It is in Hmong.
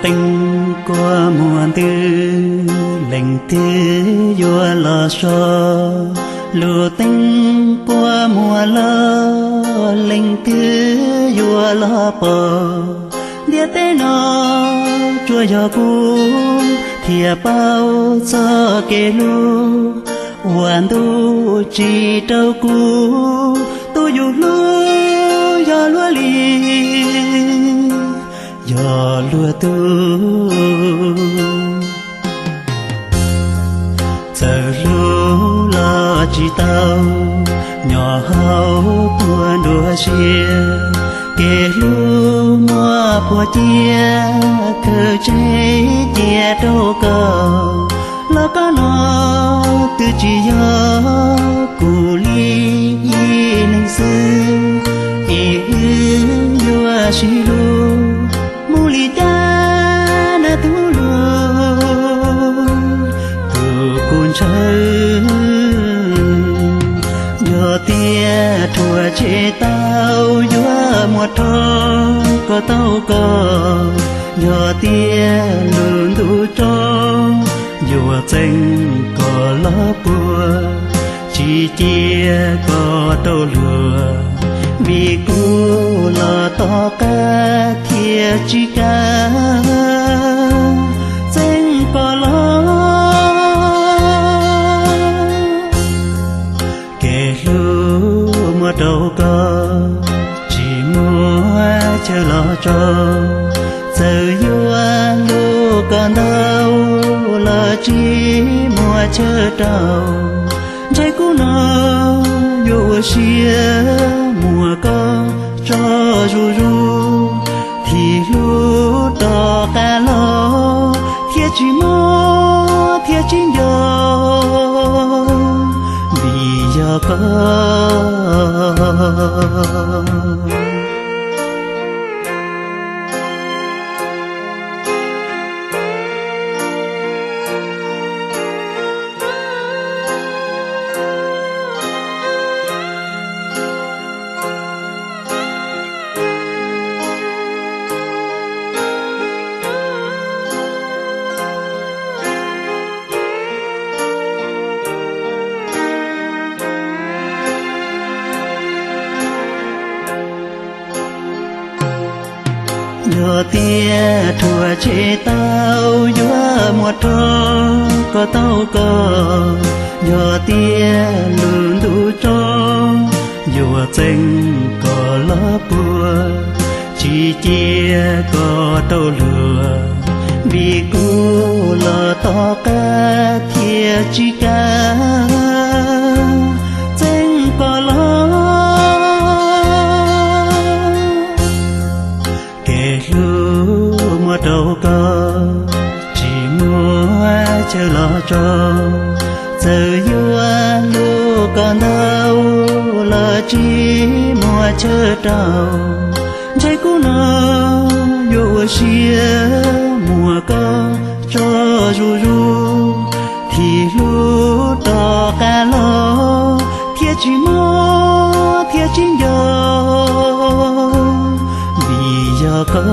Teeb kua muag ntws, leej twg yuav los so? Lub teeb kua muag loj, leej twg yuav los pom? Ntiaj teb no tsuas yog kuv thiaj paub txog kev hlub uas ntuj tsim rau kuv. Tus yus hlub yog luag li, yog luag tug. Txawm hlub los tsis tau, nyob hauv puag nruab siab. Kev hlub muaj puag ciav, khaws tseg cia rau koj. Los koj no twb tsis yog kuv li ib leeg xwb. Es wb yuav sib hlub mus li cas na tus hlub? Tus kuv ntshaw, yog tias rhuav tshem tau, yuav muab rho kom tau koj. Yog tias lub ntuj tso, yuav txeeb koj los puag, tsis cia koj tau luag. Vim kuv los tom qab thiaj tsis kam txeeb koj los. Kev hlub muab rau koj, tsis muaj chaw los tso. Txawm yuav hlub koj ntau los tsis muaj chaw rau. Ntshai kuv no yuav ua siab muab koj tso zuj zus, thiaj hlub rov qab los, thiaj tsis mob thiaj tsis nco, vim yog koj. Yog tias rhuav tshem tau, yuav muab rho kom tau koj. Yog tias lub ntuj tso, yuav txeeb koj los puag, tsis cia koj tau luag. Vim kuv los tom qab thiaj tsis kam txeeb koj los. Kev hlub muab rau koj, tsis muaj chaw los tso. Txawm yuav hlub koj ntau los tsis muaj chaw rau. Ntshai kuv no yuav ua siab muab koj tso zuj zus, thiaj hlub rov qab los, thiaj tsis mob thiaj tsis nco, vim yog koj.